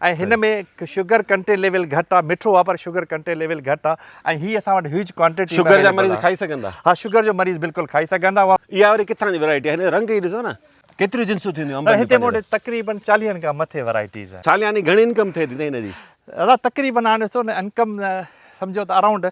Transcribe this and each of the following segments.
۽ هن ۾ sugar content level گهٽ آ مٺو آ پر شگر ڪنٽينٽ ليول گهٽ آ ۽ هي اسان وٽ هيوج ڪوانٽيٽي ۾ شگر جا مريض کائي سگهن ٿا؟ ها شگر جو مريض بلڪل کائي سگهن ٿا. اها وري ڪٿان جي ورائٽي آ هن جو رنگ ئي ڏسو نه ڪيتريون جنسون ٿينديون انبن جون هتي مون وٽ تقريبن چاليهن کان مٿي ورائٽيز آهن. سالياني گهڻي انڪم ٿئي ٿي هن جي؟ ادا تقريبن هاڻي ڏسو نه انڪم سمجهو ته اراونڊ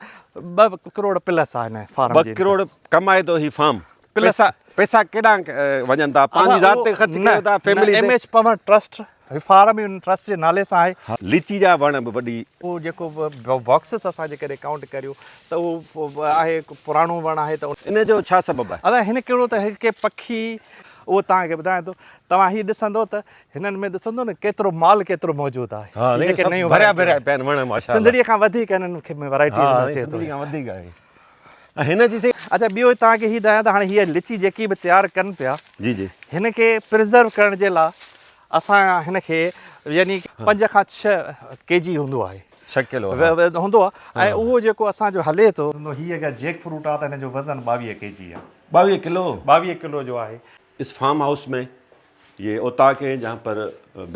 ٻه ڪروڙ پلس آ هن فارم جي 2 ڪروڙ ڪمائي ٿو هي فارم. پلس پيسا پيسا ڪيڏانهن وڃن ٿا پنهنجي ذات تي خرچ ڪيو ٿا فيملي تي M H Panhwar trust he farm ئي ان ٽرسٽ جي نالي سان آهي. ليچي جا وڻ به وڏي. اهو جيڪو به باڪسز اسان جيڪڏهن ڪائونٽ ڪريون ته اهو آهي پراڻو وڻ آهي ته. ان جو ڇا سبب آهي؟ ادا هن ڪهڙو ته هڪ پکي اهو توهان کي ٻڌايان ٿو توهان هي ڏسندو ته هنن ۾ ڏسندو نه ڪيترو مال ڪيترو موجود آهي. ها جيڪي نيون ڀريا ڀريا پيا آهن وڻ ماشاء الله. سنڌڙي کان وڌيڪ هنن کي ورائٽيز ۾ اچي ٿو. سنڌڙي کان وڌيڪ آهي. ۽ هن جي سائين. اڇا ٻيو توهان کي هي ٻڌايان ته هاڻي هيء لچي جيڪي به تيار ڪن پيا جي جي. هن کي پرزرو ڪرڻ جي لاء اسان هن کي يعني پنج کان ڇهه ڪي جي هوندو آهي. ڇهه ڪلو ها. هوندو آهي ۽ اهو جيڪو اسان جو هلي ٿو. هي اگر جيڪ فروٽ آهي ته هن جو وزن 22 ڪي جي آهي. 22 ڪلو؟ 22 ڪلو جو آهي. اس فارم هائوس ۾ يه اوطاق هين جهان پر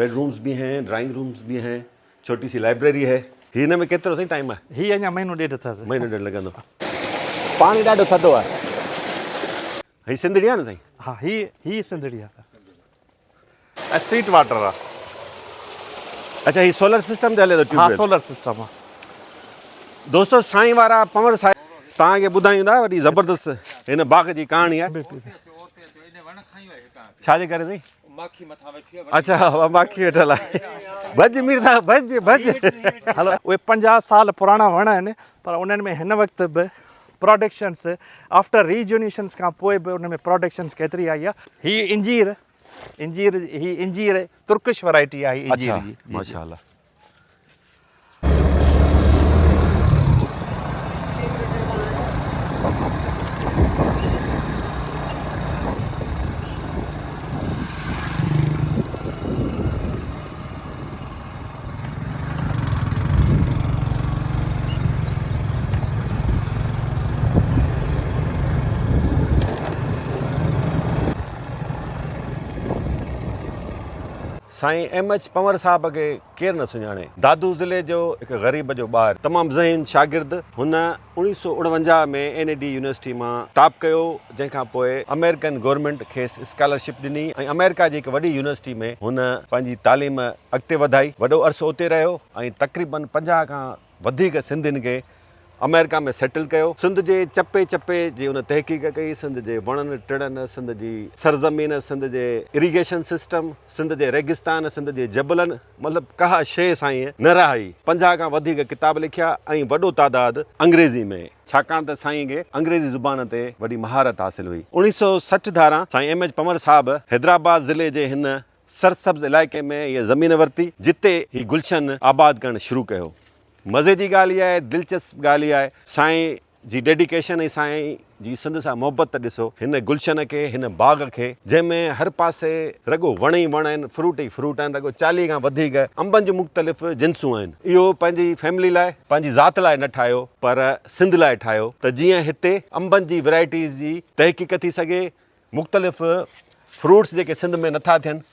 بيڊ رومز به هين ڊرائنگ رومز به هين. ڇوٽي سي لائبريري هي. هي هن ۾ ڪيترو سائين ٽائيم آهي؟ هي اڃا مهينو ڏيڍ اٿس. مهينو ڏيڍ لڳندو. پاڻي ڏاڍو ٿڌو آهي. هي سنڌڙي آهي نه سائين؟ ها هي هي سنڌڙي آهي. ۽ سويٽ واٽر آهي. اڇا هي سولر سسٽم تي هلي ٿو ٽيوب ها ويل. سولر سسٽم آهي. دوستو سائين وارا پنور صاحب توهان کي ٻڌايون ٿا وڏي زبردست هن باغ جي ڪهاڻي آهي. ڇا جي ڪري سائين؟ ماکي مٿان ويٺي آهي. اڇا اها ماکي ويٺل آهي. ڀڄ مير صاحب ڀڄ ڀڄ. هلو اهي 50 سال پراڻا وڻ آهن پر انهن ۾ هن وقت به پراڊڪشنس آفٽر ريجونيشنس کان پوء به ان ۾ پراڊڪشنس ڪيتري آئي آهي. هي انجير انجير هي انجير ترڪش ورائٽي آهي انجير جي. اڇا ماشاءالله. سائين ايم ايڇ پنور صاحب کي ڪير نه سڃاڻي. دادو ضلعي جو هڪ غريب جو ٻار، تمام ذهين شاگرد، هن 1949 ۾ اين اي ڊي يونيورسٽي مان ٽاپ ڪيو، جنهن کان پوء آمريڪن گورنمينٽ کيس اسڪالرشپ ڏني ۽ آمريڪا جي هڪ وڏي يونيورسٽي ۾ هن پنهنجي تعليم اڳتي وڌائي. وڏو عرصو اتي رهيو ۽ تقريبن 50 کان وڌيڪ سنڌين کي آمريڪا ۾ سيٽل ڪيو. سنڌ جي چپي چپي جي ان تحقيق ڪئي، سنڌ جي وڻن ٽڻن، سنڌ جي سرزمين، سنڌ جي اريگيشن سسٽم، سنڌ جي ريگستان، سنڌ جي جبلن، مطلب ڪا شيء سائينء نه رهائي. 50 کان وڌيڪ ڪتاب لکيا ۽ وڏو تعداد انگريزي ۾، ڇاڪاڻ ته سائين کي انگريزي زبان تي وڏي مهارت حاصل هئي. 1960 ڌاران سائين ايم ايڇ پنور صاحب حيدرآباد ضلعي جي هن سرسبز علائقي ۾ هيء زمين ورتي، جتي هي گلشن آباد ڪرڻ شروع ڪيو. مزي جي ڳالهه اها آهي، دلچسپ ڳالهه اها آهي، سائين جي ڊيڊيڪيشن ۽ سائين جي سنڌ سان محبت ته ڏسو، هن گلشن کي، هن باغ کي، جنهن ۾ هر پاسي رڳو وڻ ئي وڻ آهن، فروٽ ئي فروٽ آهن، رڳو 40 کان وڌيڪ انبن جون مختلف جنسون آهن. اهو پنهنجي فيملي لاء، پنهنجي ذات لاء نه ٺاهيو، پر سنڌ لاء ٺاهيو ته جيئن هتي انبن جي ورائٽيز جي تحقيق ٿي سگهي، مختلف فروٽس جيڪي سنڌ ۾ نٿا ٿين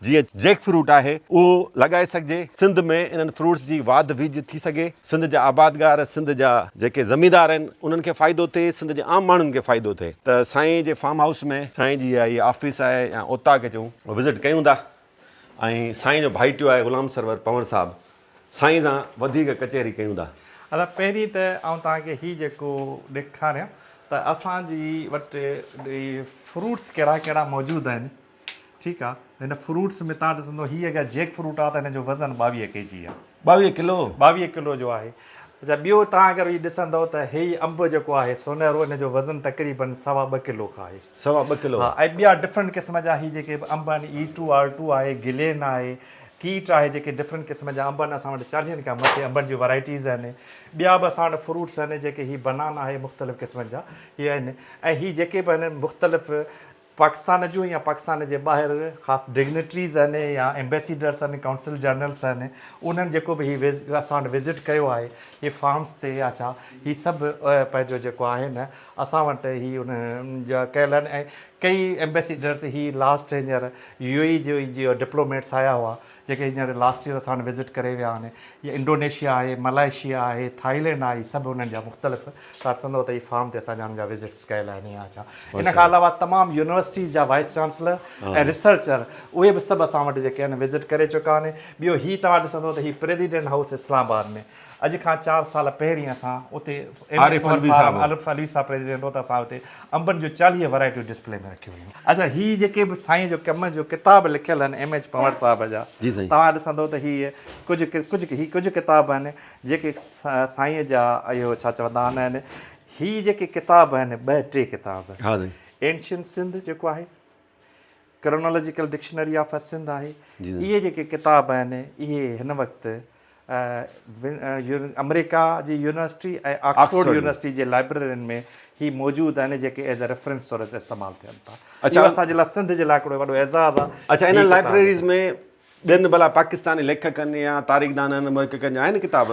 جيئن جيڪ فروٽ آهي اهو لڳائي سگهجي، سنڌ ۾ انهن فروٽس جي واڌ ويجهه ٿي سگهي، سنڌ جا آبادگار سنڌ جا جيڪي زميندار آهن انهن کي فائدو ٿئي، سنڌ جي عام ماڻهن کي فائدو ٿئي ته سائين جي فارم هائوس ۾ سائين جي اها هي آفيس آهي يا اوطاق چئون وزٽ ڪيون ٿا ۽ سائين جو ڀائيٽيو آهي غلام سرور پنهور صاحب سائين سان وڌيڪ ڪچهري ڪيون ٿا. ادا پهرين ته آئون توهان کي هي جيڪو ڏيکاريان ته اسان جي وٽ فروٽس ڪهڙا ڪهڙا موجود آهن ٺيڪ آ هن فروٽس ۾ توهان ڏسندو هي اگر جيڪ فروٽ آ ته هن جو وزن 22 ڪي جي آ. 22 ڪلو؟ 22 ڪلو جو آهي. اچا ٻيو توهان اگر هي ڏسندو ته هي انب جيڪو آهي سونهرو ان جو وزن تقريبن سوا ٻه ڪلو کان آهي. سوا ٻه ڪلو. ها ۽ ٻيا ڊفرنٽ قسم جا هي جيڪي به انب آهن اي ٽو آر ٽو آهي گلين آهي ڪيٽ آهي جيڪي ڊفرنٽ قسم جا انب آهن اسان وٽ چاليهن کان مٿي انبن جون ورائٽيز آهن ٻيا به اسان وٽ فروٽس آهن جيڪي هي بنانا آهي مختلف قسمن جا هي آهن ۽ هي جيڪي به آهن مختلف پاڪستان جون يا پاڪستان جي ٻاهر خاص ڊگنيٽريز آهن يا ايمبيسيڊرس آهن ڪائونسل جنرلس آهن انهن جيڪو به هي اسان وٽ وزٽ ڪيو آهي هي فارمس تي يا ڇا هي سڀ پنهنجو جيڪو آهي نه اسان وٽ هي ان جا ڪيل آهن ۽ ڪئي ايمبيسيڊرز هي لاسٽ هينئر يو اي جو جو ڊپلوميٽس آيا هئا جيڪي هينئر لاسٽ ايئر اسان وٽ وزٽ ڪري ويا آهن هي انڊونيشيا آهي ملائيشيا آهي ٿائيلينڊ آهي سڀ انهن جا مختلف تان ڏسندو ته هي فارم تي اسان جا انهن جا وزٽس ڪيل آهن يا ڇا ان کان علاوه تمام يونيورسٽيز جا وائيس چانسلر ۽ ريسرچر اهي به سڀ اسان وٽ جيڪي آهن وزٽ ڪري چڪا آهن ٻيو هي توهان ڏسندو ته هي پريزيڊنٽ هائوس اسلام آباد ۾ اڄ کان چار سال پهرين اسان اتي عارف علوي صاحب عارف علوي صاحب پريزيڊنٽ هو ته اسان اتي انبن جون 40 ورائٽيون ڊسپلي ۾ رکيون هيون. اڇا هي جيڪي به سائين جو ڪم جو ڪتاب لکيل آهن ايم ايڇ پنهور صاحب جا توهان ڏسندو ته هي ڪجهه ڪجهه هي ڪجهه ڪتاب آهن جيڪي سائين جا اهو ڇا چوندا آهن هي جيڪي ڪتاب آهن ٻه ٽي ڪتاب اينشنٽ سنڌ جيڪو آهي ڪرونالاجيڪل ڊڪشنري آف سنڌ آهي اهي جيڪي ڪتاب آهن اهي هن وقت آمريڪا جي يونيورسٽي ۽ آڪسفورڊ يونيورسٽي جي لائبريرين ۾ هي موجود آهن جيڪي ايز اي ريفرنس طور استعمال ٿين ٿا. اهو اسان جي لاء سنڌ جي لاء هڪڙو وڏو اعزاز آهي. اڇا انهن لائبريريز ۾ ٻين ڀلا پاڪستاني ليکڪن يا تاريخدانن محققن جا آهن ڪتاب؟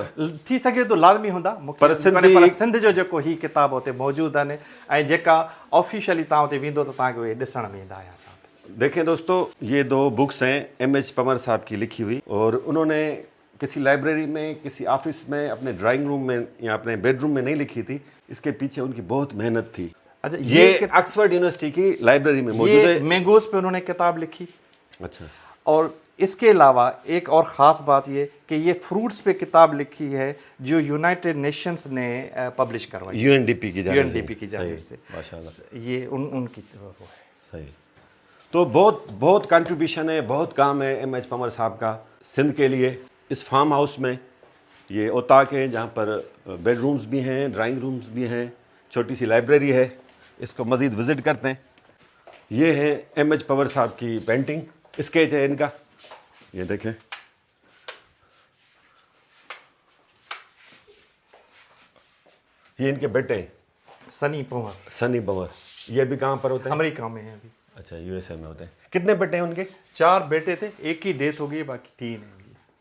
ٿي سگهي ٿو لازمي هوندا مون کي ڪونهي پر سنڌ جو جيڪو هي ڪتاب اتي موجود آهن ۽ جيڪا آفيشلي توهان اتي ويندو ته توهان کي اهي ڏسڻ ۾ ايندا يا ڇا. ديکين دوستو يي دو بڪس هين ايم ايڇ پنور صاحب ڪي لکي هئي اور انهون ني ڪسي لائبريري ۾ ڪسي آفيس ۾ اپني ڊرائنگ روم ۾ يا اپني بيڊ روم ۾ نهين لکي ٿي اس ڪي پيڇي ان ڪي بهت محنت ٿي يي آڪسفورڊ يونيورسٽي ڪي لائبريري ۾ موجود هي. يي مينگوز پي انهون ني ڪتاب لکي اڇا اور اس ڪي علاوه ايڪ اور خاص بات يي ڪي يي فروٽس پي ڪتاب لکي هي جو يونائيٽيڊ نيشنز ني پبلش ڪروائي يو اين ڊي پي ڪي جانب يو اين ڊي پي ڪي جانب سي ماشاءالله يي ان ان ڪي وو هي. صحيح تو بهت بهت ڪانٽريبيوشن هي بهت ڪام هي ايم ايڇ پنور صاحب ڪا سنڌ ڪي ليي اس فارم هائوس ۾ يي اوطاق هي جهان پر بيڊ رومز بي هين ڊرائنگ رومز بي هين ڇوٽي سي لائبريري هي اس ڪو مزيد وزٽ ڪرتي هين يي هي ايم ايڇ پنور صاحب ڪي پينٽنگ اسڪيچ هي ان ڪا يي ديکين. ये इनके बेटे हैं सनी पंवर सनी पंवर ये भी कहाँ पर होते हैं अमेरिका में है अभी अच्छा यूएसए में होते हैं कितने बेटे हैं उनके चार बेटे थे एक की डेथ हो गई बाकी तीन हैं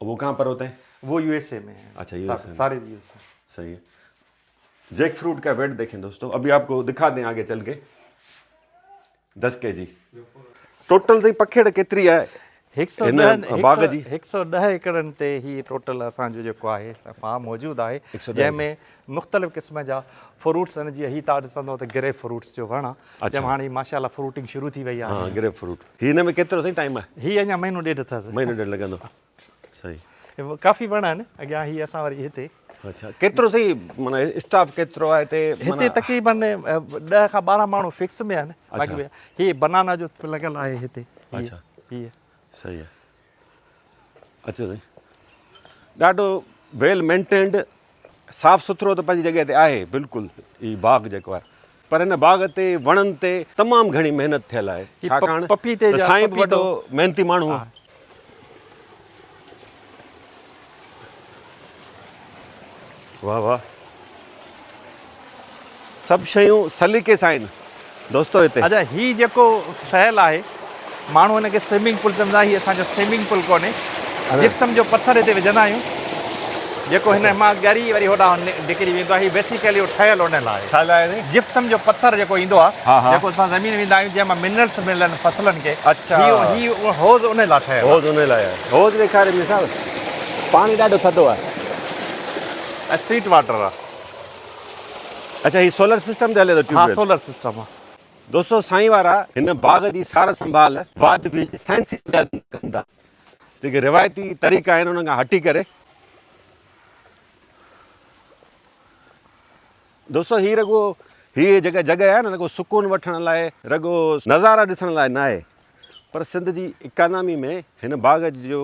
वो कहाँ पर होते हैं वो यूएसए में है अच्छा यूएसए सारे यूएसए सही है जैक फ्रूट का वेट देखें दोस्तों अभी आपको दिखा दें आगे चल के 10 के जी ٽوٽل سائين پکيڙ ڪيتري آهي هن باغ جي؟ 110 ايڪڙن تي هي ٽوٽل اسان جو جيڪو آهي فارم موجود آهي جنهن ۾ مختلف قسم جا فروٽس آهن جيئن هي تان ڏسندو ته گريپ فروٽس جو وڻ آهي جنهن ۾ هاڻي ماشاء الله فروٽنگ شروع ٿي وئي آهي ها گريپ فروٽ هي هن ۾ ڪيترو سائين ٽائيم آهي هي اڃا مهينو ڏيڍ اٿس مهينو ڏيڍ لڳندو صحيح ڪافي وڻ آهن اڳيان هي اسان وري هتي اڇا ڪيترو صحيح معنی اسٽاف ڪيترو آهي هتي هتي تقريبن 10 کان 12 ماڻهو فڪس ۾ آهن باقي هي بنانا جو لڳل آهي هتي اڇا هي صحيح آهي اچو سائين ڏاڍو ويل مينٽينڊ صاف سٿرو ته پنهنجي جڳهه تي آهي بلڪل هي باغ جيڪو آهي پر هن باغ تي وڻن تي تمام گهڻي محنت ٿيل آهي ڇاڪاڻ پپيتي جا سائين به وڏو محنتي ماڻهو آهي واه واه سڀ شيون سليقي سان آهن دوستو هتي. اچا هي جيڪو ٺهيل آهي ماڻهو هن کي سوئمنگ پول چوندا هي اسان جو سوئمنگ پول ڪونهي جپسم جو پٿر هتي وجهندا آهيون جيڪو هن مان ڳري وري هوڏانهن نڪري ويندو آهي هي بيسيڪلي اهو ٺهيل ان لاء آهي. ڇا لاء آهي؟ جپسم جو پٿر جيڪو ايندو آهي جيڪو اسان زمين ويندا آهيون جنهن مان منرلس ملن فصلن کي اڇا هي هي حوض ان لاء ٺهيل آهي. حوض ان لاء آهي. حوض ڏيکاري مير صاحب پاڻي ڏاڍو ٿڌو آهي. ۽ سويٽ واٽر آهي. اڇا هي سولر سسٽم تي هلي ٿو ٽيوب ها ويل. سولر سسٽم آهي. دوستو سائين وارا هن باغ جي سار سنڀال واڌ ويجهه سائنسي بنيادن تي ڪن ٿا جيڪي روايتي طريقا آهن انهن کان هٽي ڪري. دوستو هي رڳو هي جيڪا جڳهه آهي نه رڳو سڪون وٺڻ لاء رڳو نظارا ڏسڻ لاء ناهي پر سنڌ جي اڪانامي ۾ هن باغ جو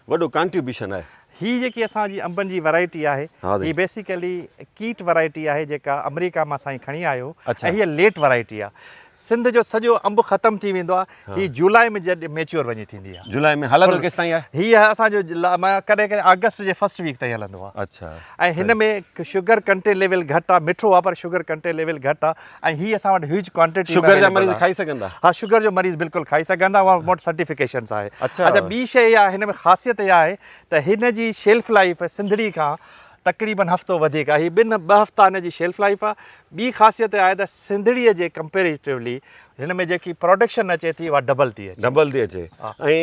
وڏو ڪانٽريبيوشن آهي. هي جيڪي اسان جي انبن جي ورائٽي آهي هي بيسيڪلي ڪيٽ ورائٽي آهي جيڪا آمريڪا مان سائين کڻي آيو ۽ هي ليٽ ورائٽي آهي سنڌ جو سڄو انب ختم ٿي ويندو آهي هي جولاء ۾ جڏهن ميچوئر وڃي ٿيندي آهي. جولاء ۾ هلندو ڪيستائين آهي؟ هي اسان جو ڪڏهن ڪڏهن آگسٽ جي فرسٽ ويڪ تائين هلندو آهي. اڇا. ۽ هن ۾ شگر ڪنٽينٽ ليول گهٽ آهي مٺو آهي پر شگر ڪنٽينٽ ليول گهٽ آهي ۽ هي اسان وٽ هيوج ڪوانٽيٽي ۾ شگر جا مريض کائي سگهندا؟ ها شگر جو مريض بلڪل کائي سگهندا اها مون وٽ سرٽيفڪيشنس آهي. اڇا. اڇا ٻي شيء اها هن ۾ خاصيت اها آهي ته هن جي شيلف لائيف سنڌڙي کان تقريبن هفتو وڌيڪ آهي. هي ٻن ٻه هفتا هن جي شيلف لائيف آهي. ٻي خاصيت اها آهي ته سنڌڙيء جي ڪمپيريٽولي هن ۾ جيڪي پروڊڪشن اچي ٿي اها ڊبل ٿي اچي. ڊبل ٿي اچي ۽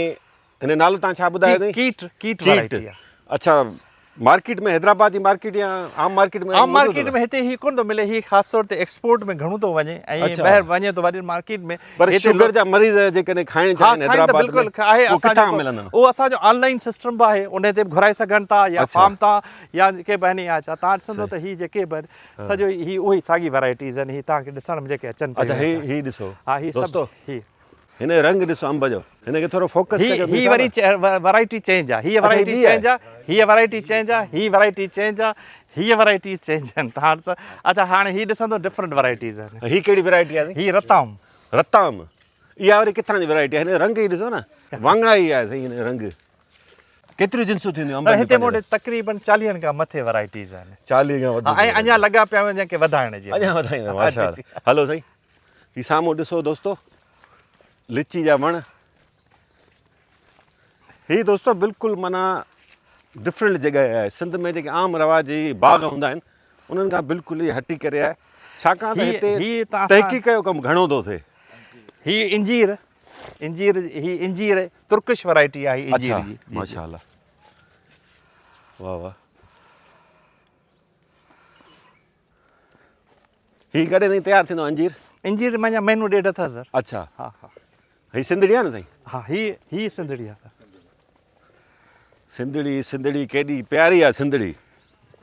هن جو نالو توهان ڇا ٻڌايو اٿئي؟ ڪيٽ ڪيٽ ورائٽي آهي. اڇا مارڪيٽ ۾ حيدرآباد جي مارڪيٽ يا عام مارڪيٽ ۾ عام مارڪيٽ ۾ هتي هي ڪونه ٿو ملي هي خاص طور تي ايڪسپورٽ ۾ گهڻو ٿو وڃي ۽ ٻاهر وڃي ٿو وڏين مارڪيٽ ۾ پر شگر جا مريض جيڪڏهن کائڻ چاهين حيدرآباد ۾ بلڪل آهي اسان جو اهو اسان جو آن لائن سسٽم به آهي ان تي به گهرائي سگهن ٿا يا فارم تان يا جيڪي به آهن يا ڇا تان ڏسندو ته هي جيڪي به آهن سڄو هي اهي ساڳي ورائٽيز آهن هي تان کي ڏسڻ ۾ جيڪي اچن پيون اڇا هي هي ڏسو ها هي سڀ هي هن جو رنگ ڏسو انب جو هن کي ٿورو فوڪس ڪجو هي وري ورائٽي چينج آ هي ورائٽي چينج آ هي ورائٽي چينج آ هي ورائٽي چينج آ هي ورائٽيز چينج آهن تهان ڏسو اچها هاڻي هي ڏسندو ڊفرنٽ ورائٽيز آهن هي ڪهڙي ورائٽي آهي هي رتام رتام اها وري ڪٿان جي ورائٽي آهي هن جو رنگ ئي ڏسو نه واڱڻا ئي آهي سائين هن جو رنگ ڪيتريون جنسون ٿينديون انبن هتي مون وٽ تقريبن 40 کان مٿي ورائٽيز آهن 40 کان وڌيڪ ۽ اڃا لڳا پيا آهن جنهن کي وڌائڻ جي اڃا وڌائيندا ماشاءالله هلو سائين هي سامهون ڏسو دوستو لچي جا وڻ هي دوستو بلڪل معنيٰ ڊفرنٽ جڳهه آهي سنڌ ۾ جيڪي عام رواجي باغ هوندا آهن انهن کان بلڪل ئي هٽي ڪري آهي ڇاڪاڻ ته هتي تحقيق جو ڪم گهڻو ٿو ٿئي هي انجير انجير هي انجير ترڪش ورائٽي آهي انجير جي ماشاءالله واه واه هي ڪڏهن تائين تيار ٿيندو انجير؟ انجير معنيٰ مهينو ڏيڍ اٿس سر. اڇا ها ها هي سنڌڙي آهي نه سائين؟ ها هي هي سنڌڙي آهي سر. سنڌڙي سنڌڙي ڪيڏي پياري آهي سنڌڙي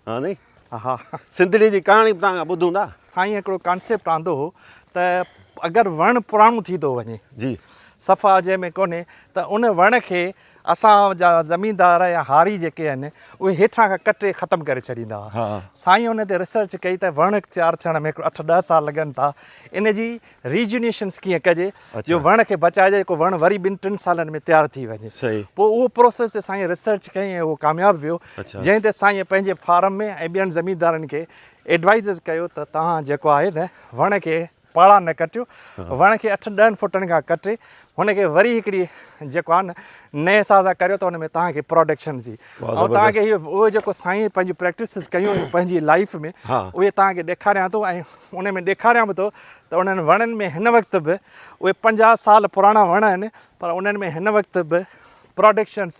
ها ني ها سنڌڙي جي ڪهاڻي به توهان کان ٻڌون ٿا. سائين هڪڙو ڪانسيپٽ آندو هو ته اگر وڻ پراڻو ٿي ٿو وڃي جي صفا جنهن ۾ ڪونهي ته ان وڻ کي اسان جا زميندار يا هاري جيڪي آهن اهي هيٺان کان ڪٽي ختم ڪري ڇڏيندا هئا. سائين ان تي ريسرچ ڪئي ته وڻ تيار ٿيڻ ۾ اٺ ڏهه سال لڳن ٿا ان جي ريجونيشنس ڪيئن ڪجي جو وڻ کي بچائجي جيڪو وڻ وري ٻن ٽن سالن ۾ تيار ٿي وڃي. پوء اهو پروسيس تي سائين ريسرچ ڪئي ۽ اهو ڪامياب ويو جنهن تي سائين پنهنجي فارم ۾ ۽ ٻين زميندارن کي ايڊوائيز ڪيو ته توهان جيڪو آهي نه وڻ کي پاڙان نه ڪٽيو، وڻ کي اٺن ڏهن فوٽن کان ڪٽي هن کي وري هڪڙي جيڪو آهي نه نئين حساب سان ڪريو ته ان ۾ توهان کي پروڊڪشن ٿي ۽ توهان کي اهو جيڪو سائين پنهنجون پريڪٽسز ڪيون آهن پنهنجي لائف ۾ اهي توهان کي ڏيکاريان ٿو ۽ ان ۾ ڏيکاريان به ٿو ته انهن وڻن ۾ هن وقت به اهي 50 سال پراڻا وڻ آهن پر انهن ۾ هن وقت به پراڊڪشنس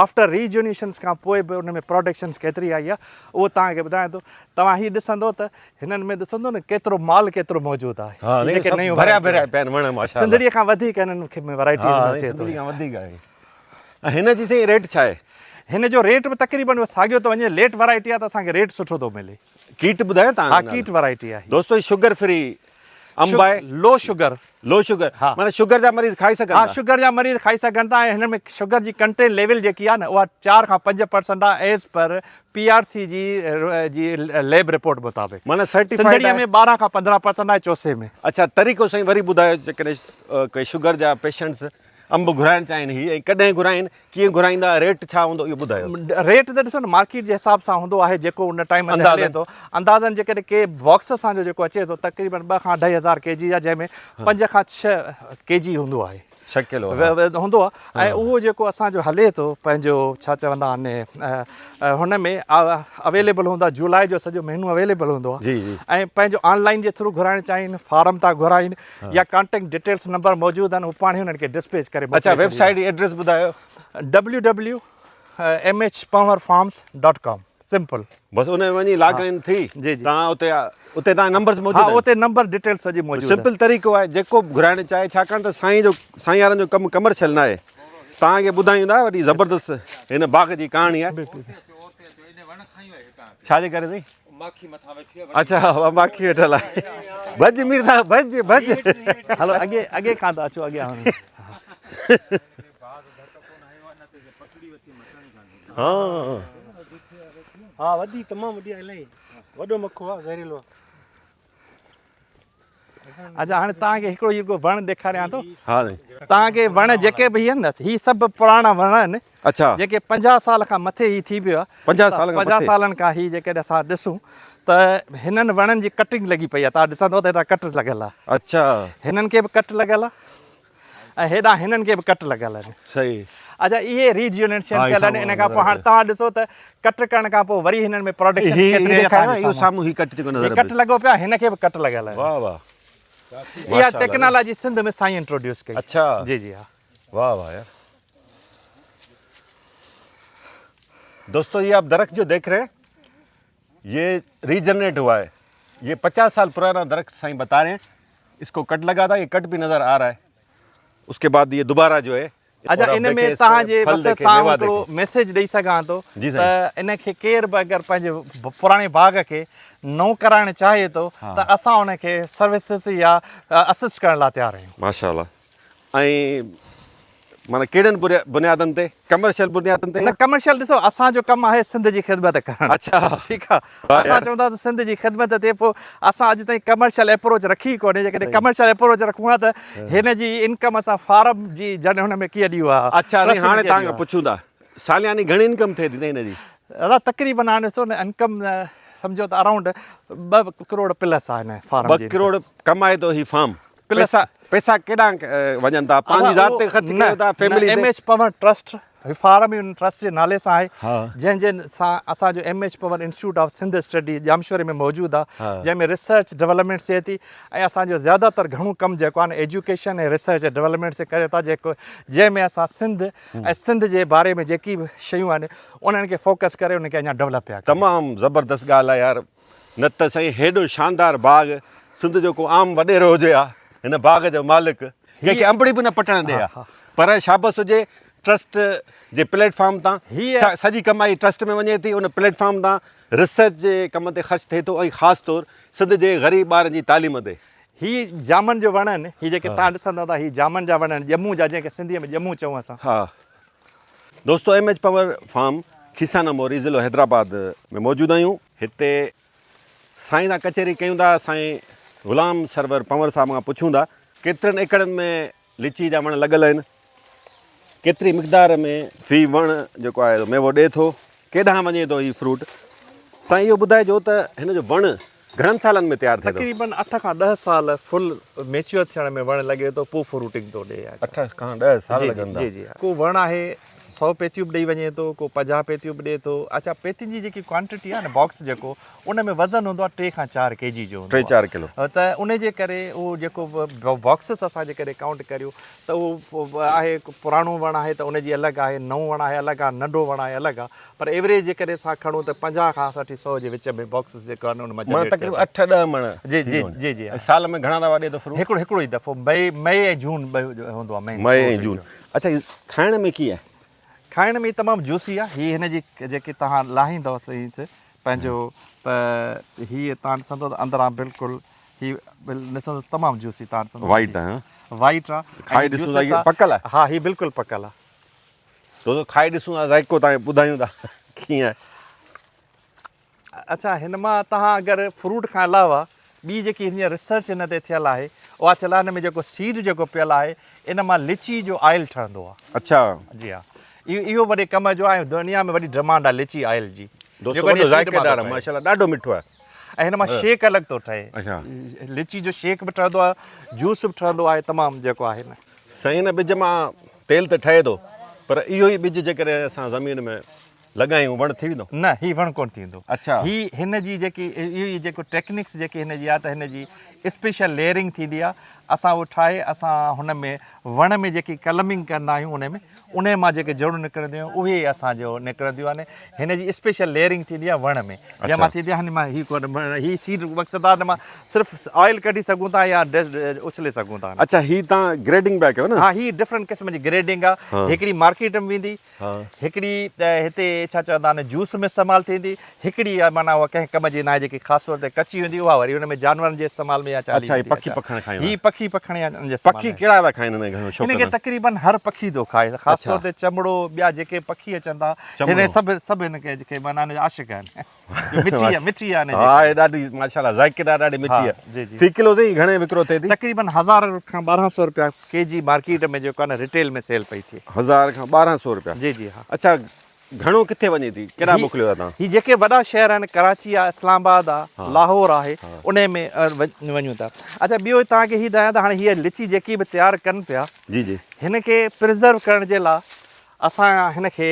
آفٽر ريجونيشنس کان پوء به ان ۾ پراڊڪشنس ڪيتري آئي آهي اهو توهان کي ٻڌايان ٿو توهان هي ڏسندو ته هنن ۾ ڏسندو نه ڪيترو مال ڪيترو موجود آهي ها هي جيڪي نيون ڀريا ڀريا پيا آهن وڻ ماشاءالله سنڌڙي کان وڌيڪ هنن کي ۾ ورائٽيز ۾ اچي ٿو سنڌڙي کان وڌيڪ آهي ۽ هن جي سائين ريٽ ڇا آهي هن جو ريٽ به تقريبن ساڳيو ٿو وڃي ليٽ ورائٽي آهي ته اسان کي ريٽ سٺو ٿو ملي ڪيٽ ٻڌايو تان ها ڪيٽ ورائٽي آهي دوستو هي شگر فري انب آهي لو شگر لو شگر معنيٰ شگر جا مريض کائي سگهن ٿا ها شگر جا مريض کائي سگهن ٿا ۽ هن ۾ شگر جي ڪنٽين ليول جيڪي آهي نه اها 4 کان 5% آهي as per P R C G G lab report مطابق معنيٰ سرٽيفائيڊ سنڌڙي ۾ 12 کان 15% آهي چوسي ۾ اڇا طريقو سائين وري ٻڌايو جيڪڏهن ڪي شگر جا پيشنٽس انب گهرائڻ چاهين هي ۽ ڪڏهن گهرائين ڪيئن گهرائيندا ريٽ ڇا هوندو اهو ٻڌايو. ريٽ ته ڏسو نه مارڪيٽ جي حساب سان هوندو آهي جيڪو ان ٽائيم تي هلي ٿو اندازن جيڪڏهن ڪي باڪس اسان جو جيڪو اچي ٿو تقريبن ٻه کان اڍائي هزار ڪي جي جا جنهن ۾ پنج کان ڇهه ڪي جي هوندو آهي ڇهه ڪلو هوندو آهي ۽ اهو جيڪو اسان جو هلي ٿو پنهنجو ڇا چوندا آهن هن ۾ اويليبل هوندو آهي جولاء جو سڄو مهينو اويليبل هوندو آهي ۽ پنهنجو آن لائن جي ٿرو گهرائڻ چاهين فارم تان گهرائين يا ڪانٽيڪٽ ڊيٽيلز نمبر موجود آهن هو پاڻ ئي انهن کي ڊسپيچ ڪري اڇا ويب سائيٽ ايڊريس ٻڌايو. W W M H Panhwar farms dot com simple. بس ان ۾ وڃي لاگ ان ٿي جي جي تان اتي اتي تان نمبرز موجود آهن ها اتي نمبر ڊيٽيلز سڄي موجود آهن سمپل طريقو آهي جيڪو به گهرائڻ چاهي ڇاڪاڻ ته سائين جو سائين وارن جو ڪم ڪمرشل نه آهي توهان کي ٻڌايون ٿا وڏي زبردست هن باغ جي ڪهاڻي آهي ڇا جي ڪري سائين ماکي مٿان ويٺي آهي اڇا ها ماکي ويٺل آهي ڀڄ مير صاحب ڀڄ ڀڄ هلو اڳي اڳي کان ته اچو اڳي هاڻي ها ها وڏي تمام وڏي آهي الائي وڏو مکو آهي زهريلو آهي اچا هاڻي توهان کي هڪڙو هڪڙو وڻ ڏيکاريان ٿو ها سائين توهان کي وڻ جيڪي به آهن نه هي سڀ پراڻا وڻ آهن اڇا جيڪي 50 سال کان مٿي هي ٿي پيو آهي 50 سال کان 50 سالن کان هي جيڪڏهن اسان ڏسون ته هنن وڻن جي ڪٽنگ لڳي پئي آهي توهان ڏسندو ته هيڏا ڪٽ لڳل آهي اڇا هنن کي به ڪٽ لڳل آهي ۽ هيڏانهن هنن کي به ڪٽ لڳل آهن. صحيح. اڇا اهي ريجيونيشن ٿيل آهن ان کان پوء هاڻ توهان ڏسو ته ڪٽ ڪرڻ کان پوء وري هنن ۾ پروڊڪشن ڪيتري هي اهو سامهون هي ڪٽ جيڪو نظر هي ڪٽ لڳو پيو آهي هن کي به ڪٽ لڳل آهي. واه واه. اها ٽيڪنالاجي سنڌ ۾ سائين انٽروڊيوس ڪئي. اڇا. جي جي ها. واه واه يار. دوستو یہ آپ درخت جو دیکھ رہے ہیں یہ ریجنریٹ ہوا ہے یہ پچاس سال پرانا درخت سائیں بتا رہے ہیں اس کو کٹ لگا تھا یہ کٹ بھی نظر آ رہا ہے اس کے بعد یہ دوبارہ جو ہے اچا ان ۾ توهان جي وس سان هڪڙو ميسيج ڏئي سگهان ٿو ته ان کي ڪير به اگر پنهنجي پراڻي باغ کي نئون ڪرائڻ چاهي ٿو ته اسان ان کي سروسز يا اسسٽ ڪرڻ لاء تيار آهيون. ماشاءالله ۽ معنيٰ ڪهڙن بنيادن تي ڪمرشل بنيادن تي نه ڪمرشل ڏسو اسان جو ڪم آهي سنڌ جي خدمت ڪرڻ اڇا ٺيڪ آ اسان چون ٿا ته سنڌ جي خدمت ٿئي پوء اسان اڄ تائين ڪمرشل اپروچ رکي ئي ڪونهي جيڪڏهن ڪمرشل اپروچ رکون ها ته هن جي انڪم اسان فارم جي جن هن ۾ ڪيئن ڏيون ها اڇا سائين هاڻي توهان کان پڇون ٿا سالياني گهڻي انڪم ٿئي ٿي هن جي دادا تقريبن هاڻي ڏسو نه انڪم سمجهو ته اراونڊ 2 ڪروڙ پلس آهي هن فارم جي 2 ڪروڙ ڪمائي ٿو هي فارم پيسا پيسا ڪيڏانهن وڃن ٿا پنهنجي ذات تي خرچ ڪيو ٿا فيملي تي ايم ايڇ پنور ٽرسٽ هي فارم ئي ان ٽرسٽ جي نالي سان آهي جنهن جي سان اسان جو M H Panhwar institute of Sindh study ڄامشوري ۾ موجود آهي جنهن ۾ ريسرچ ڊولپمينٽ ٿئي ٿي ۽ اسان جو زياده تر گهڻو ڪم جيڪو آهي نه ايجوڪيشن ۽ ريسرچ ڊولپمينٽ سي ڪريو ٿا جيڪو جنهن ۾ اسان سنڌ ۽ سنڌ جي باري ۾ جيڪي به شيون آهن انهن کي فوڪس ڪري انهن کي اڃا ڊولپ پيا ڪريون. تمام زبردست ڳالهه آهي يار نه ته سائين هيڏو شاندار باغ سنڌ جو ڪو عام وڏيرو هجي ها هن باغ جو مالڪ ڪنهن کي انبڙي به نه پٽڻ ڏي ها پر شابس هجي ٽرسٽ جي پليٽ فارم تان سڄي ڪمائي ٽرسٽ ۾ وڃي ٿي ان پليٽ فارم تان ريسرچ جي ڪم تي خرچ ٿئي ٿو ۽ خاص طور سنڌ جي غريب ٻارن جي تعليم تي. هي جامن جو وڻ آهن هي جيڪي توهان ڏسندا ٿا هي جامن جا وڻ آهن ڄمون جا جنهن کي سنڌي ۾ ڄمون چئون اسان. ها دوستو M H Panhwar farm Khisana Mori ضلعو حيدرآباد ۾ موجود آهيون. هتي سائين سان ڪچهري ڪيون ٿا سائين غلام سرور پنور صاحب کان پڇون ٿا ڪيترن ايڪڙن ۾ لچي جا وڻ لڳل آهن ڪيتري مقدار ۾ في وڻ جيڪو آهي ميوو ڏي ٿو ڪيڏانهن وڃي ٿو هي فروٽ سائين اهو ٻڌائجو ته هن جو وڻ گهڻن سالن ۾ تيار ٿئي ٿو؟ تقريبن 8 کان 10 سال فل ميچوئر ٿيڻ ۾ وڻ لڳي ٿو پوء فروٽنگ ٿو ڏئي. 8 کان 10 سال لڳن ٿا. جي جي ڪو وڻ آهي 100 پيتيون به ڏئي وڃي ٿو ڪو 50 پيتيون به ڏئي ٿو. اڇا پيتين جي جيڪي ڪوانٽٽي آهي نه باڪس جيڪو ان ۾ وزن هوندو آهي 3 کان 4 ڪي جي جو هوندو آهي. 3 4 ڪلو. ته ان جي ڪري اهو جيڪو باڪسز اسان جيڪڏهن ڪائونٽ ڪريون ته اهو آهي پراڻو وڻ آهي ته ان جي الڳ آهي نئون وڻ آهي الڳ آهي ننڍو وڻ آهي الڳ آهي. پر ايوريج جيڪڏهن اسان کڻون ته 50 کان وٺي 100 جي وچ ۾ باڪسز جيڪو آهن ان مان معنيٰ جنريٽ ٿئي تقريبن ٿو. اٺ ڏهه مڻ جي ٿي جي وڃي. جي جي ۽ سال ۾ گهڻا دفعا ڏئي ٿو فروٽ؟ هڪڙو هڪڙو ئي دفعو مئي مئي ۽ جون ٻه هوندو آهي مين مئي ۽ فروٽ جون. جو. اڇا هي کائڻ ۾ ڪيئن آهي؟ کائڻ ۾ تمام جوسي آهي هي هن جي جيڪي توهان لاهيندؤ سائين پنهنجو ته هي توهان ڏسندو ته اندران بلڪل هي ڏسندو تمام جوسي توهان ڏسندو وائيٽ آهي ها وائيٽ آهي کائي ڏسون ٿا هي پڪل آهي؟ ها هي بلڪل پڪل آهي. دوستو کائي ڏسون ٿا ذائقو تان ٻڌايون ٿا ڪيئن آهي. اڇا هن مان توهان اگر فروٽ کان علاوه ٻي جيڪي هن جي ريسرچ هن تي ٿيل آهي اها ٿيل آهي هن ۾ جيڪو سيڊ جيڪو پيل آهي ان مان لچي جو آئل ٺهندو آهي. اڇا. جي ها اهو اهو وڏي ڪم جو آهي دنيا ۾ وڏي ڊمانڊ آهي لچي آئل جي. دوستو وڏو ذائقيدار آهي ماشاءالله ڏاڍو مٺو آهي. ۽ هن مان شيڪ الڳ ٿو ٺهي. اڇا. لچي جو شيڪ به ٺهندو آهي جوس به ٺهندو آهي تمام جيڪو آهي نه. سائين هن ٻج مان تيل ته ٺهي ٿو پر اهو ئي ٻج جيڪڏهن اسان زمين ۾ لڳايون وڻ ٿي ويندو؟ نه هي وڻ ڪونه ٿيندو. اڇا. هي هن جي جيڪي اهو ئي جيڪو ٽيڪنڪس جيڪي هن جي آهي ته هن جي اسپيشل ليئرنگ ٿيندي آهي اسان اهو ٺاهي اسان هن ۾ وڻ ۾ جيڪي ڪلمنگ ڪندا آهيون ان ۾ انهي مان جيڪي جڙون نڪرنديون آهن اهي اسان جو نڪرنديون آهن هن جي اسپيشل ليئرنگ ٿيندي آهي وڻ ۾ جنهن مان ٿيندي آهي هن مان هي ڪونه هي سيڊ مقصد آهي هن مان صرف آئل ڪڍي سگهون ٿا يا اڇلي سگهون ٿا. اڇا هي تان گريڊنگ پيا ڪيو نه. ها هي ڊفرنٽ قسم جي گريڊنگ آ هڪڙي مارڪيٽ ۾ ويندي هڪڙي هتي ڇا چوندا آهن جوس ۾ استعمال ٿيندي هڪڙي معنيٰ اها ڪنهن ڪم جي ناهي جيڪي خاص طور تي ڪچي هوندي اها وري ان ۾ جانورن جي استعمال ۾ يا اڇا هي پکي پکڻ کائين هي پکي پکڻ يا ان جي استعمال پکي ڪهڙا ٿا کائين هن کي گهڻو شوق هن کي تقريبن هر پکي ٿو کائي خاص طور تي چمڙو ٻيا جيڪي پکي اچن ٿا هن سڀ سڀ هن کي معنيٰ هن جا عاشق آهن. جو مٺي آ مٺي آ ها هي ڏاڍي ماشاءالله ذائقيدار ڏاڍي مٺي آ جي جي في ڪلو سائين گهڻي وڪرو ٿئي ٿي؟ تقريبن 1000 کان 1200 روپيا ڪي جي مارڪيٽ ۾ جيڪو آ نه ريٽيل ۾ سيل پئي ٿئي. 1000 کان 1200 روپيا جي جي ها. اڇا گهڻو ڪٿي وڃي ٿي ڪيڏانهن موڪليو ٿا توهان؟ هي جيڪي وڏا شهر آهن ڪراچي آ اسلام آباد آ لاهور آهي انهي ۾ وڃون ٿا. اڇا ٻيو توهان کي هي ٻڌايان ته هاڻي هيء لچي جيڪي به تيار ڪن پيا جي جي. هن کي پرزرو ڪرڻ جي لا اسان هن کي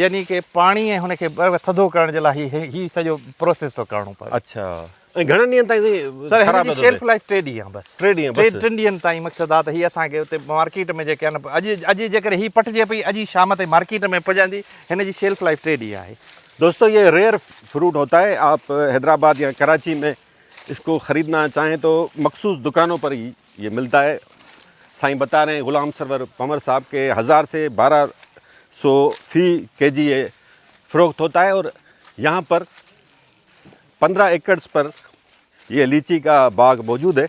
يعني ڪي پاڻي ۽ هن کي ٿڌو ڪرڻ جي لا هي هي سڄو پروسيس ٿو ڪرڻو پوي. اڇا ۽ گهڻن ڏينهن تائين سائين سر هن خراب جي نٿو شيلف ٿئي؟ لائف 3 ڏينهن آهي بس. 3 ڏينهن بس. ٽن ڏينهن تائين مقصد آهي ته هي اسان کي اتي مارڪيٽ ۾ جيڪي آهن اڄ اڄ جيڪڏهن هي پٽجي پئي اڄ ئي شام تائين مارڪيٽ ۾ پڄندي هن جي شيلف لائف 3 ڏينهن آهي. دوستو ये रेयर फ्रूट होता है आप हैदराबाद या कराची में इसको खरीदना चाहें तो मखसूस दुकानों पर ही ये मिलता है। साईं बता रहे हैं गुलाम सरवर पंवर साहब के 1000 से 1200 फी के जी ये फरोख्त होता है और यहाँ पर 15 एकड़्स पर ये लीची का बाग मौजूद है।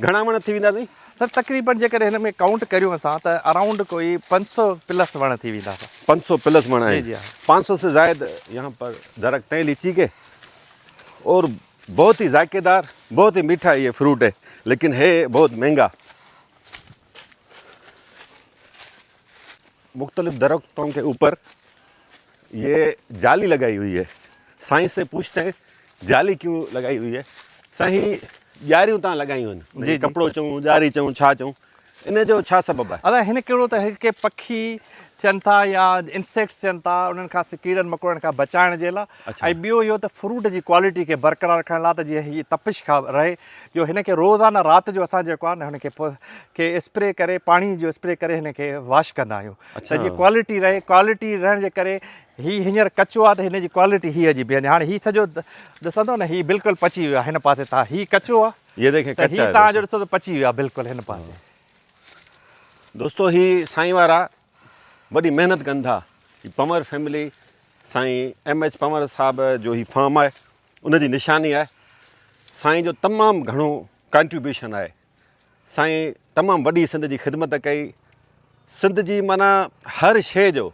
گهڻا وڻ ٿي ويندا سائين؟ سر تقريبن جيڪڏهن هن ۾ ڪائونٽ ڪريون اسان ته اراونڊ ڪوئي 500 پلس وڻ ٿي ويندا سر. 500 پلس وڻ آهن. جي جي ها. 500 سي زائد يهان پر درخت هين ليچي ڪي اور بهت هي ذائقيدار بهت هي ميٺا يي فروٽ هي ليڪن هي بهت مهنگا. مختلف درختون ڪي اوپر يي جالي لڳائي هئي هي سائين سي پوڇتي هين جالي ڪيون لڳائي هئي هي سائين ڄاريون تان لڳايون آهن جي ڪپڙو چئون ڄاري چئون ڇا چئون ان جو ڇا سبب آهي؟ ادا هن ڪهڙو ته هڪ پکي ٿين ٿا يا انسيڪٽس ٿين ٿا انهن کان ڪيڙن مڪوڙن کان بچائڻ جي لاء ۽ ٻيو اهو ته فروٽ جي ڪوالٽي کي برقرار رکڻ لاء ته جيئن هي تپش کان رهي جو هن کي روزانه رات جو اسان جيڪو آهي نه هن کي کي اسپري ڪري پاڻي جو اسپري ڪري هن کي واش ڪندا آهيون ته جيئن ڪوالٽي رهي ڪوالٽي رهڻ جي ڪري هي هينئر ڪچو آهي ته هن جي ڪوالٽي هي جي بيهندي هاڻي هي سڄو ڏسندو نه هي بلڪل پچي ويو آهي هن پاسي تان هي ڪچو آهي هي ديکي ته هي تان جو ڏسو ته پچي ويو آهي بلڪل هن پاسي. دوستو هي سائين وارا وڏي محنت ڪن ٿا هي پنور فيملي سائين ايم ايڇ پنور صاحب جو هي فارم آهي ان جي نشاني آهي سائين جو تمام گهڻو ڪانٽريبيوشن آهي سائين تمام وڏي سنڌ جي خدمت ڪئي سنڌ جي معنيٰ هر شيء جو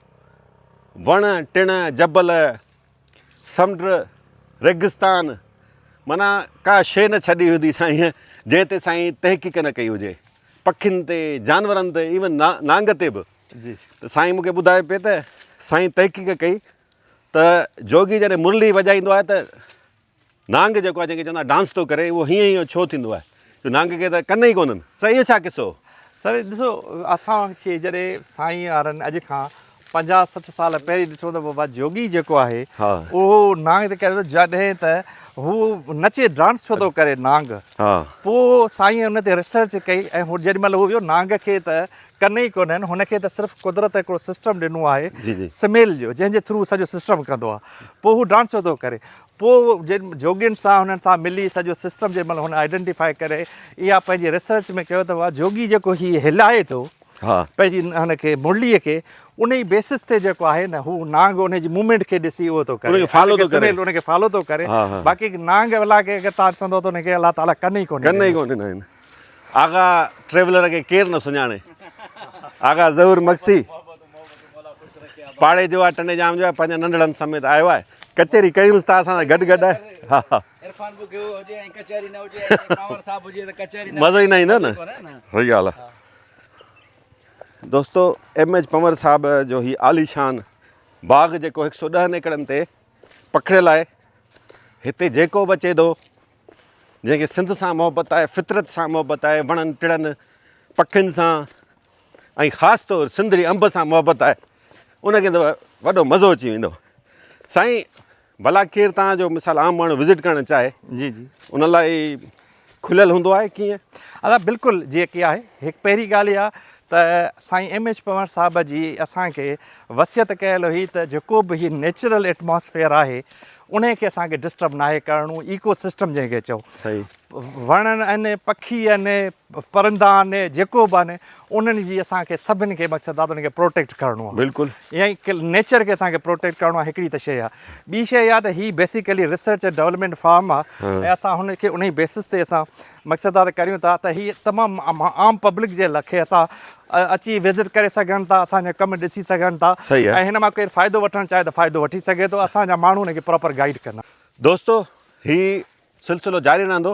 وڻ ٽڻ جبل سمنڊ ريگستان معنيٰ ڪا شيء نه ڇڏي هوندي سائين جنهن تي سائين تحقيق نه ڪئي هجي پکين تي جانورن تي ايون نانگ تي به ته سائين مونکي ٻڌايو پئي ته سائين تحقيق ڪئي ته جوڳي جڏهن مرلي وڄائيندو آهي ته نانگ جيڪو آهي جنهن کي چوندا ڊانس ٿو ڪري اهو هيئن هيئن ڇو ٿيندو آهي جو نانگ کي ته ڪن ئي ڪونهن سائين اهو ڇا قصو هو؟ سر ڏسو اسان کي جڏهن سائين وارن اڄ کان 50 60 سال پهرين ڏٺو ته بابا جوڳي جيڪو آهي اهو نانگ تي ڪري ٿو جڏهن ته هو نچي ڊانس ڇو ٿو ڪري نانگ پوء سائين ان تي ريسرچ ڪئي ۽ هو جيڏي مهل هو ويو نانگ کي ته ڪن ئي ڪونهن هن کي ته صرف قدرت هڪڙو سسٽم ڏنو آهي سميل جو جنهن جي ٿرو سڄو سسٽم ڪندو آهي پوء هو ڊانس ڇو ٿو ڪري پوء جن جوڳين سان هنن سان ملي سڄو سسٽم جنهن مهل هن آئيڊنٽيفائي ڪري اها پنهنجي ريسرچ ۾ ڪيو ته جوڳي جيڪو هي هلائي ٿو پنهنجي هن کي مرلي کي ان ئي بيسس تي جيڪو آهي نه هو نانگ ان جي موومينٽ کي ڏسي اهو ٿو ڪري فالو ٿو ڪري ان کي فالو ٿو ڪري باقي نانگ الله کي اگر تان ڏسندو ته ان کي الله تعالي ڪن ئي ڪونهي ڪن ئي ڪونهي آهن آغا ٽريولر کي ڪير نه سڃاڻي آغا ظهور مگسي پاڙي جو آهي ٽنڊي ڄام جو آهي پنهنجي ننڍڙن سميت آيو آهي ڪچهري ڪيونس ٿا اسان سان گڏ گڏ آهي ها ها عرفان بگيو هجي ۽ ڪچهري نه هجي ۽ پاور صاحب هجي ته ڪچهري نه مزو ئي نه ايندو نه صحيح ڳالهه آهي دوستو ايم ايچ پنور صاحب جو هي عاليشان باغ جيڪو هڪ سو ڏهن ايڪڙن تي پکڙيل آهي هتي جيڪو به اچي ٿو جنهن کي سنڌ سان محبت آهي فطرت سان محبت آهي وڻن ٽڻن پکين سان ۽ خاص طور سنڌ جي انب سان محبت آهي ان کي ته وڏو مزو اچي ويندو سائين ڀلا ڪير تان جو مثال عام ماڻهو وزٽ ڪرڻ چاهي جي جي ان لاء کليل هوندو آهي ڪيئن؟ ادا بلڪل جيڪي آهي هڪ پهرين ڳالهه اها ته سائين ايم ايڇ پنهور صاحب جي اسان کي وصيت ڪيل هئي ته جيڪو به هي نيچرل ايٽماسفيئر آهي انهي کي اسان کي ڊسٽرب ناهي ڪرڻو ايڪو سسٽم جنهن کي چئو وڻ آهن پکي آهن پرندا آهن جيڪو به آهن انهن جي اسان کي سڀن کي مقصد آهي ته انهن کي پروٽيڪٽ ڪرڻو آهي بلڪل يعني نيچر کي اسان کي پروٽيڪٽ ڪرڻو آهي هڪڙي ته شيء آهي ٻي شيء اها ته هي بيسيڪلي ريسرچ ۽ ڊولپمينٽ فارم آهي ۽ اسان هن کي انهي بيسس تي اسان مقصد آهي ته ڪريون ٿا ته هي تمام عام پبلڪ جي کي اسان اچي وزٽ ڪري سگهن ٿا اسان جا ڪم ڏسي سگهن ٿا ۽ هن مان ڪير فائدو وٺڻ چاهي ته فائدو وٺي سگهي ٿو اسان جا ماڻهو هن کي پراپر گائيڊ ڪندا. دوستو هي سلسلو جاري رهندو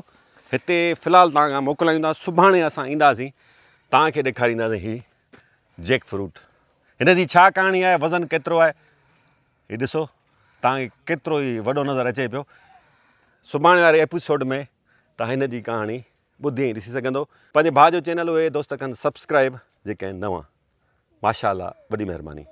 هتي في الحال توهان کان موڪلايون ٿا سڀاڻي اسان اينداسين توهان کي ڏيکارينداسين هي جيڪ فروٽ هن جي ڇا ڪهاڻي آهي وزن ڪيترو آهي. هي ڏسو توهان کي ڪيترو ئي وڏو نظر اچي پيو. سڀاڻي واري ايپيسوڊ ۾ توهان هن جي ڪهاڻي ٻڌي ۽ ڏسي سگهندو. پنهنجي ڀاء جو چينل اهي دوست ڪن سبسڪرائب جيڪي آهن نوان. ماشاءالله وڏي مهرباني.